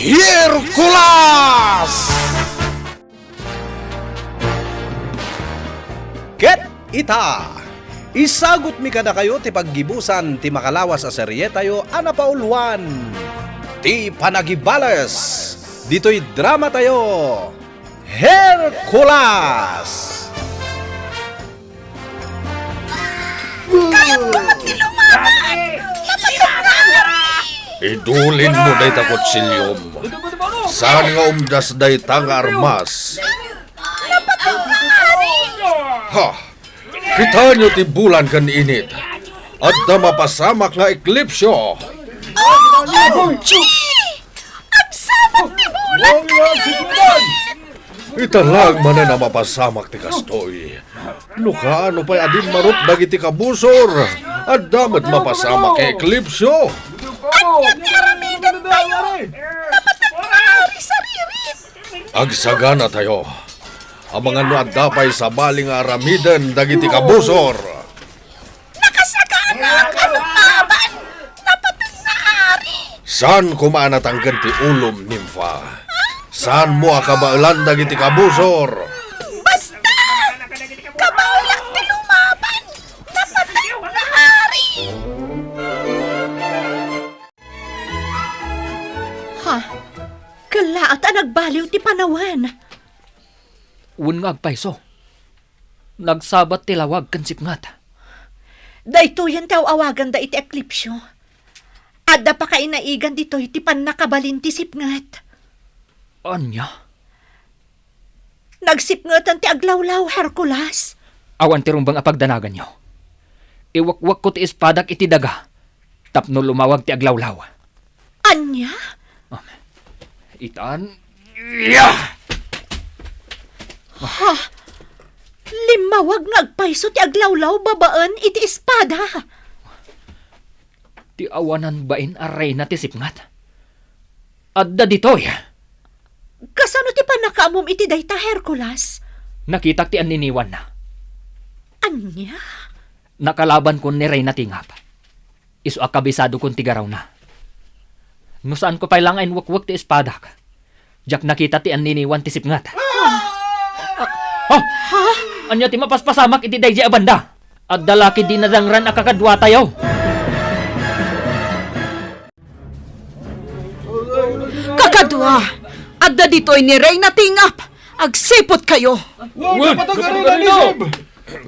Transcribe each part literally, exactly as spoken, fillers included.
Hercules! Ket ita, isagutmi kadakayo ti paggibusan ti makalawas a serietayo a napauluan, Ti Panagibales, ditoy dramatayo, Hercules! Kayatko met ti lumaban! Napateg nga ari! Idulinmo dayta kutsilyom. Saan nga umdas dayta nga armas? Napateg nga ari! Ha! Kitaenyo ti bulan ken init. Adda mapasamak nga eklipsyo. O M G! Agsamak ti bulan ken init! Ita laeng manen a mapasamak ti kastoy. No kaano pay a dimmarup dagiti kabusor, adda met mapasamak nga eklipsyo. Ania ti aramidentayo? Napateg nga ari saririt! Agsaganatayo. Amangan no adda pay sabali nga aramiden dagiti kabusor. Nakasaganaak a lumaban! Napateg nga ari! Saan koma a natangken ti ulom, Nimfa? Saanmo a kabaelan dagiti kabusor? Basta! Kabaelak ti lumaban! Napateg nga ari! Ha? Kellaat a nagbaliw ti panawen. Wen nga agpayso. Nagsabat ti lawag ken sipnget. Daytoyen ti aw-awaganda iti eklipsyo. Adda pakainaigan ditoy ti pannakabalin ti sipnget. Ania? Nagsipngeten ti aglawlaw, Hercules. Awan ti rumbeng a pagdanaganyo. Iwekwekko ti espadak iti daga tapno lumawag ti aglawlaw. Ania? Um, itan, ya! Ha? Limmawag nga agpayso ti aglawlaw babaen iti espada. Ti awanan bain a reyna ti sipnget. Adda ditoy. Kasano ti pannakaammom iti dayta, Hercules? Nakitak ti anniniwanna. Ania? Nakalabankon ni Reyna Tingap. Isu a kabisadokon ti garawna. No saanko pay la nga inwekwek ti espadak, diak nakita ti anniniwan ti sipnget. Ha? Ha? Ania ti mapaspasamak iti daydiay a banda? Adda la ketdi nadangran a kakaduatayo. Kakadua, adda ditoy ni Reyna Tingap. Agsiputkayo. Wen, wen, wen, wen, wen.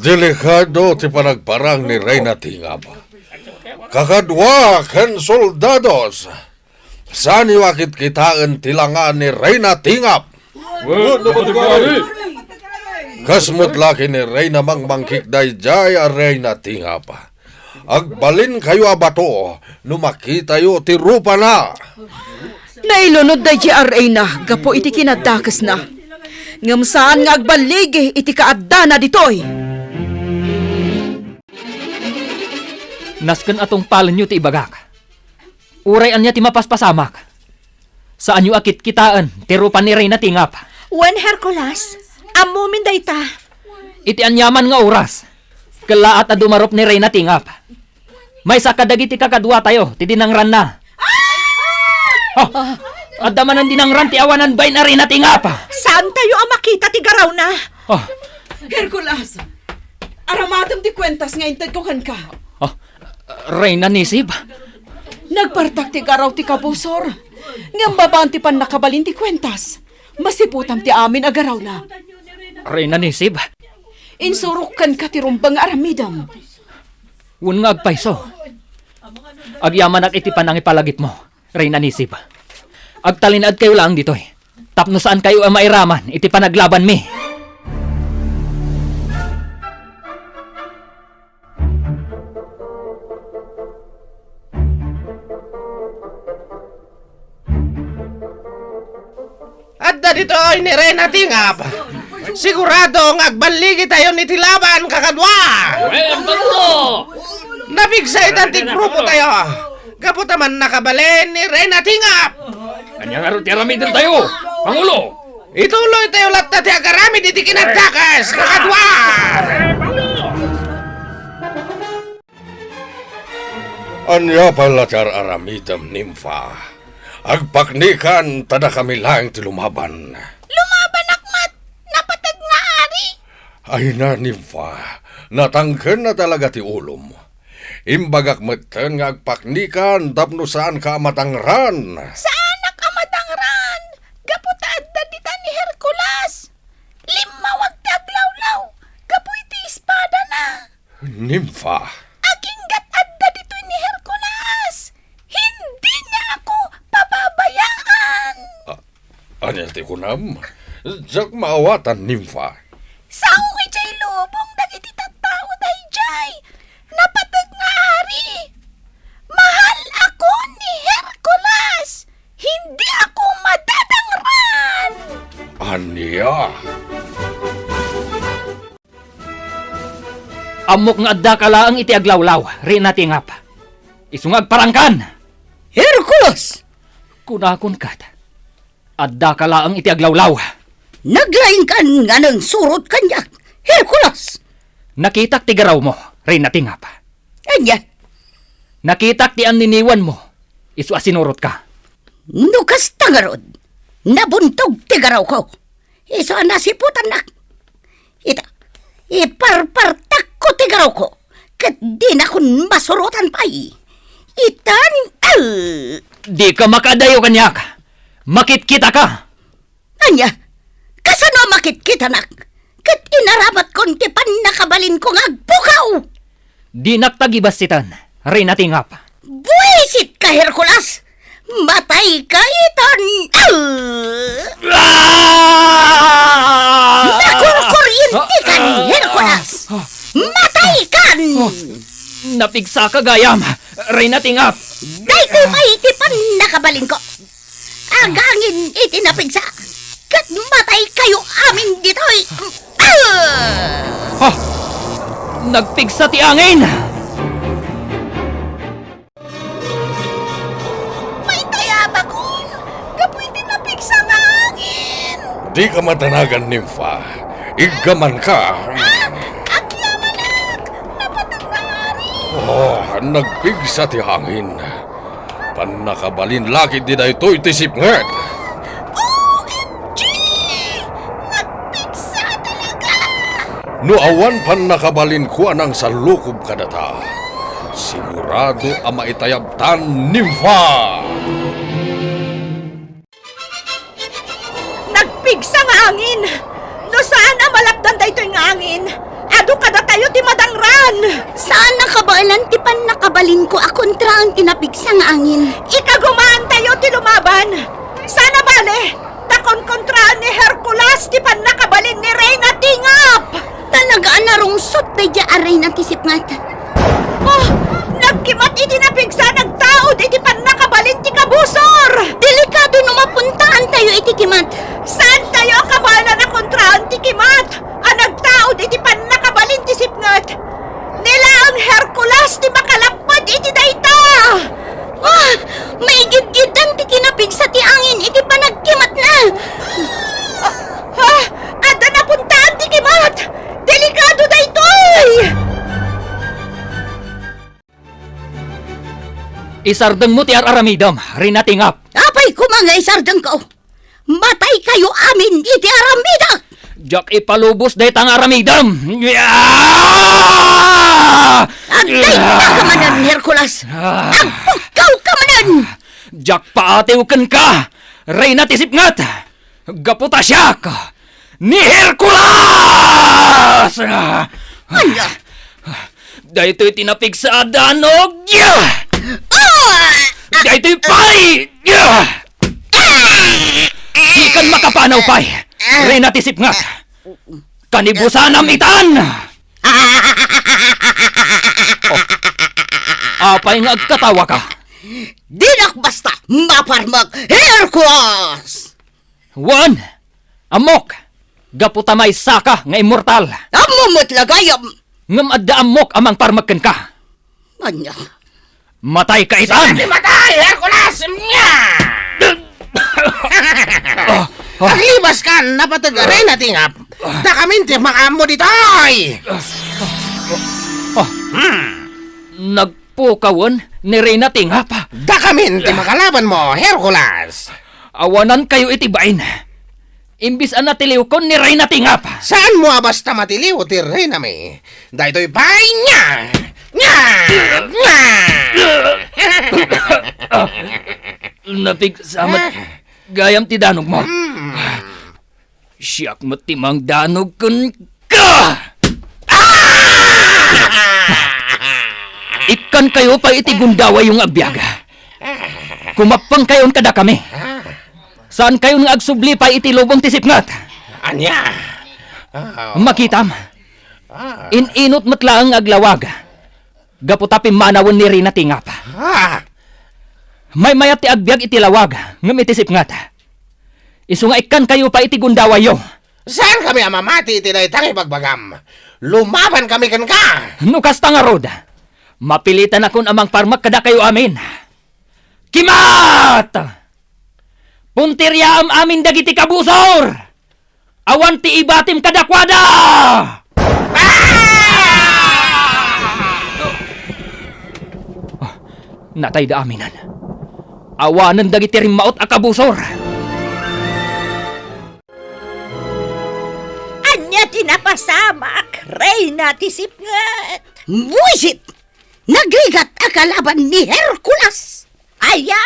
Delikado ti panagparang ni Reyna Tingap. Kakadua ken soldados, saanyo a kitkitaen ti langa ni Reyna Tingap. Wen, wen, wen, wen. Kas met la ken ni Reyna Mangmangkik daydiay a Reyna Tingap. Agbalinkayo a bato no makitayo ti rupana. Nailunod daydiay a reyna gapu iti kinaddakesna, ngem saan nga agballigi iti kaaddana ditoy. Nasken a tungpalenyo ti ibagak. Uray ania ti mapaspasamak, saanyo a kitkitaen ti rupa ni Reyna Tingap. Wen, Hercules, ammomin dayta. Iti aniaman nga oras, kellaat a dumarup ni Reyna Tingap. Maysa kadagiti kakaduatayo ti dinangranna. Ah! Adda manen dinangran ti awanan bain a Reyna Tingap. Saantayo a makita ti garawna. Ah. Hercules, aramatem ti kuentas nga intedko kenka. Ah, Reyna Nisib? Nagpartak ti garaw ti kabusor. Ngem babaen ti pannakabalin ti kuentas, masiputam ti amin a garawna. Reyna Nisib? Insurok kenka ti rumbeng nga aramidem. Wen nga agpayso. Agyamanak iti panangipalagipmo, Reyna Nisib. Agtalinaedkayo laeng ditoy tapno saankayo a mairaman iti panaglabanmi. Adda ditoy ni Reyna Tingap. Sigurado nga agballigitayon iti laban, kakadua! Wen, Pangulo! Napigsa itan ti grupotayo gapu ta mannakabalin ni Reyna Tingap. Ania ngarud ti aramidentayo, Pangulo? Ituloytayo latta ti agaramid iti kinaddakes, kakadua! Ania pay la ti ar-aramidem, Nimfa? Agpaknikan ta dakami laeng ti lumaban. Lumabanak met, napateg nga ari. Ay na, Nimfa, natangken na talaga ti ulom. Imbagak metten nga agpaknikan tapno saanka a matangran. Saanak a matangran, gapu ta adda ditan ni Hercules. Limmawag ti aglawlaw gapu iti espadana. Nimfa. Aginggat adda ditoy ni Hercules. Hindi niya ako pababayaan. Ah, ania ti kunam? Diak maawatan, Nimfa. Sao idiay lubong dagiti tattao daydiay. Napateg nga ari. Mahal ako ni Hercules. Hindi ako madadangran. Ania? Ammok nga addaka laeng iti aglawlaw, Reyna Tingap. Isu nga agparangkan! Hercules! Kunakon ket, addaka laeng iti aglawlaw. Naglaingkan nga nangsurot kaniak, Hercules! Nakitak ti garawmo, Reyna Tingap. Ania? Nakitak ti anniniwanmo, isu a sinurotka. No kasta ngarud, nabuntog ti garawko. Isu a nasiputannak. Ita, iparpartakko ti garawko, ket dinakon masurotan pay. Itan, al! Dika makaadayo kaniak. Makitkitaka. Ania? Kasano a makitkitanak? Ket inaramatkon ti pannakabalinko nga agpukaw. Dinak tagibassitan, Reyna Tingap. Buisitka, Hercules! Matayka itan! Ah! Nakurkuryentikan, Ah! Hercules! Ah! Mataykan! Oh, napigsaka gayam, Reyna Tingap. Daytoy pay ti pannakabalinko. Agangin iti napigsa, ket mataykayo amin ditoy. Ah! Ah! Nagpigsa ti angin! Maytay a bakon gapu iti napigsa nga angin. Dika madanagan, Nimfa. Iggamanka. Ah! Agyamanak! Napateg nga ari! Oh, nagpigsa ti hangin. Pannakabalin la ketdi daytoy ti sipnget. O M G! Nagpigsa talaga! No awan pannakabalinko a nangsallukob kadata, sigurado a maitayabtan, Nimfa! Nagpigsa nga angin! No saan a malapdan daytoy nga angin, adu kadatayo ti madangran! Saan a kabaelan ti pannakabalinko a kontraen ti napigsa nga angin. Ikagumaantayo ti lumaban! Saan a bale, ta konkontraen ni Hercules ti pannakabalin ni Reyna Tingap! Talaga a narungsot daydiay a reyna ti sipnget. Oh, nagkimat iti napigsa, nagtaud iti pannakabalin ti kabusor! Delikado no mapuntaantayo iti kimat. Saantayo a kabaelan a kontraen ti kimat a nagtaud iti pannakabalin ti sipnget. Ni laeng Hercules ti makalapped iti dayta! Ah, maigidgiddan ti kinapigsa ti angin iti panagkimatna. Ah, ah, adda napuntaan ti kimat! Delikado daytoy! Isardengmo ti ar-aramidem, Reyna Tingap. Apay koma nga isardengko? Mataykayo amin iti aramidek! Diak ipalubos dayta nga aramidem! Ah! Agdayda ka manen, Hercules! Ah! Agpukkaw ka manen! Diak paatiw kenka, Reyna ti Sipnget! Gapu ta siak ni Hercules! Ania? Daytoy ti napigsa a danog! Ah! Daytoy pay! Dikan makapanaw pay, Reyna ti Sipnget! Kanibusanam itan! Oh. Apay nga agkatawaka? Dinak basta maparmek, Hercules! Wen, ammok, gapu ta maysaka nga immortal. Ammom met la gayam. Ngem adda ammok a mangparmek kenka. Ania? Matayka itan! Sige, matay, Hercules! Nya! Ah, ah. Aglibaskan, napateg a Reyna ti Sipnget. Dakamin ti makaammo ditoy! Ah, ah. Hmm. Nag- pukawen ni Reyna Tingap. Dakamin ti makalabanmo, Hercules! Awanankayo iti bain. Imbis a natiliwkon ni Reyna Tingap. Saanmo a basta matiliw ti reynami? Daytoy pay, nia! Nia! Nia! Napigsa met gayam ti danogmo. Hmm. Siak met ti mangdanog kenka! Ikkankayo pay iti gundawayyo nga agbiag. Kumappangkayon kadakami. Saankayon nga agsubli pay iti lubong ti sipnget. Ania? Ah. Makitam. Ah. In-inut met laeng nga aglawag. Gapu ta pimmanawen ni Reyna Tingap. Ah! Maymayat ti agbiag iti lawag, ngem iti sipnget. Isu nga ikkankayo pay iti gundawayyo. Saankami a mamati iti dayta nga ibagbagam. Lumabankami kenka! No kasta ngarud, mapilitanakon a mangparmek kadakayo amin. Kimat! Punteriaam amin dagiti kabusor! Awan ti ibatim kadakuada! Ah! Ah, natayda aminen. Awanen dagiti rimmaut a kabusor. Ania ti napasamak, Reyna ti Sipnget? Buisit! Nagrigat a kalaban ni Hercules! Aya!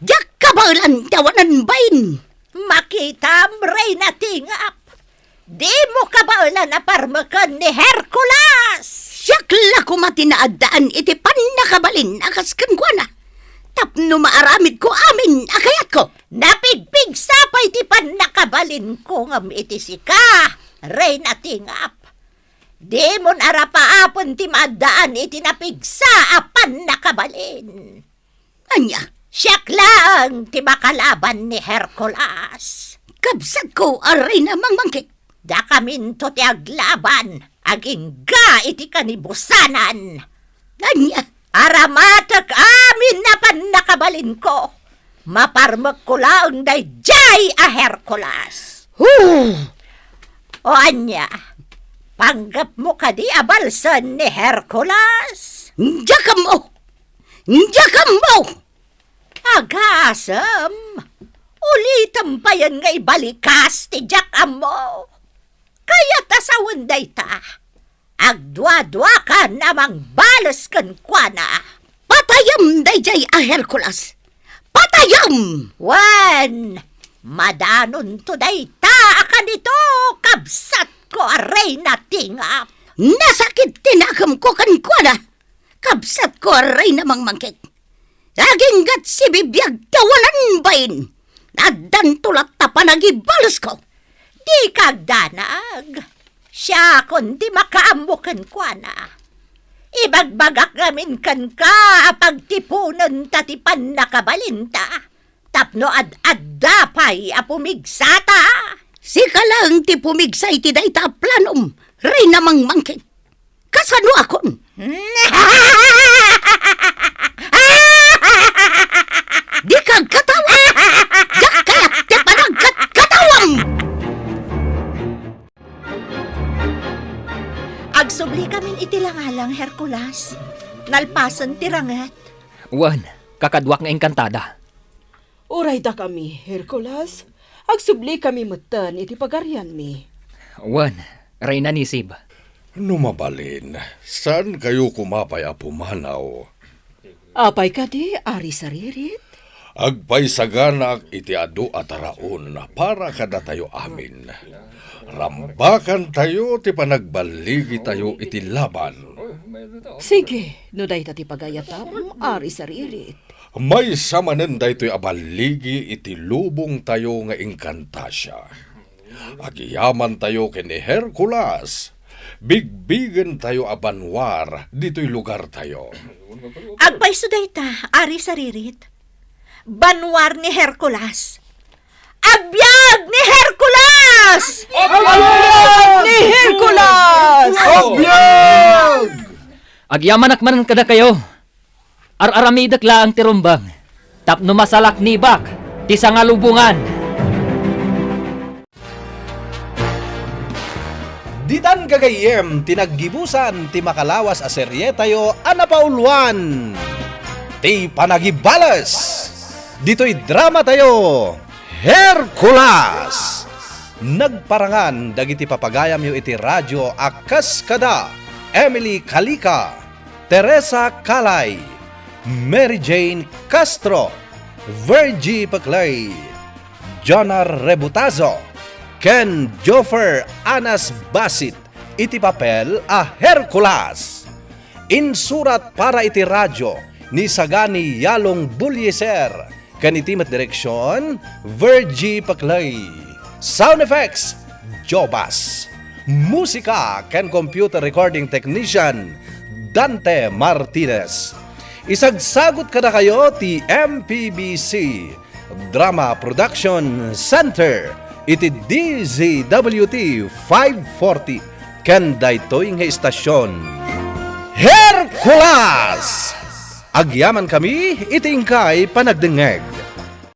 Diak kabaelan ti awanan bain! Makitam, Reyna Tingap! Dimo kabaelan a parmeken ni Hercules! Siak la koma ti naaddaan iti pannakabalin a kas kenkuana, tapno maaramidko amin a kayatko. Napigpigsa pay ti pannakabalinko ngem iti sika, Reyna Tingap. Dimon arapaapen ti maaddaan iti napigsa a pannakabalin. Ania? Siak laeng ti makalaban ni Hercules. Kabsatko a reyna mangmangkit. Dakaminto ti aglaban agingga iti kanibusanan. Ania? Aramatek amin a pannakabalinko. Maparmekko laeng daydiay a Hercules. Huh! O ania, panggepmo kadi a balsen ni Hercules? Diak ammo! Diak ammo! Agasem, ulitem payen nga ibalikas ti diak ammo. Kayat a sawen dayta. Agduaduakan a mangbales kenkuana. Patayem daydiay a Hercules! Patayem! Wen, madanonto dayta a kanito, kabsatko a Reyna Tingap. Nasakit ti nakemko kenkuana, kabsatko a reyna mangmangkit. Aginggat sibibiag ti awanan bain. Addanto latta panagibalesko. Dika agdanag. Siakon ti makaammo kenkuana. Ibagbagak ngamin kenka a pagtiponenta ti pannakabalinta tapno ad-adda pay a pumigsata. Sika laeng ti pumigsa iti dayta a planom, Reyna Mangmangkit. Kasanoakon? Dika agkatawa! Diak kayat ti panagkatkatawam! Agsubli kamin iti langalang, Hercules. Nalpasen ti ranget. Wen, kakaduak nga engkantada. Uray dakami, Hercules. Agsubli kami metten iti pagarianmi. Wen, Reyna Nisib. No mabalin, saankayo koma pay a pumanaw. Apay kadi, Ari Saririt? Agpaisaganaak iti adu a taraon para kadatayo amin. Rambakantayo ti panagballigitayo iti laban. Sige, no dayta ti pagayatam, Ari Saririt. Maysa manen daytoy a balligi iti lubongtayo nga Encantasia. Agyamantayo ken ni Hercules, bigbigentayo a banwar ditoy lugartayo. Agpayso dayta, Ari Saririt. Banwar ni Hercules. Agbiag ni Hercules! Agbiag ni Hercules! Agbiag! Agyamanak manen kadakayo. Ar-aramidek laeng ti rumbeng tapno masalaknibak ti sangalubongan. Ditan Gagayyem ti naggibusan ti makalawas a serietayo a napauluan ti Panagibales. Ditoy dramatayo, Hercules. Nagparangan dagiti papagayamyo iti radyo a kas kada Emily Calica, Teresa Calay, Mary Jane Castro, Virgie Peclay, Jonar Rebutazo, ken Joffer Anas Basit iti papel a Hercules. Insurat para iti radyo ni Sagani Yalong Bulyeser, ken iti met direksion, Virgie Peclay. Sound effects, Jobas. Musika ken computer recording technician, Dante Martinez. Isagsagut kadakayo ti M P B C Drama Production Center iti D Z W T five forty ken daytoy nga istasyon. Hercules! Agyamankami iti inkay panagdengngeg.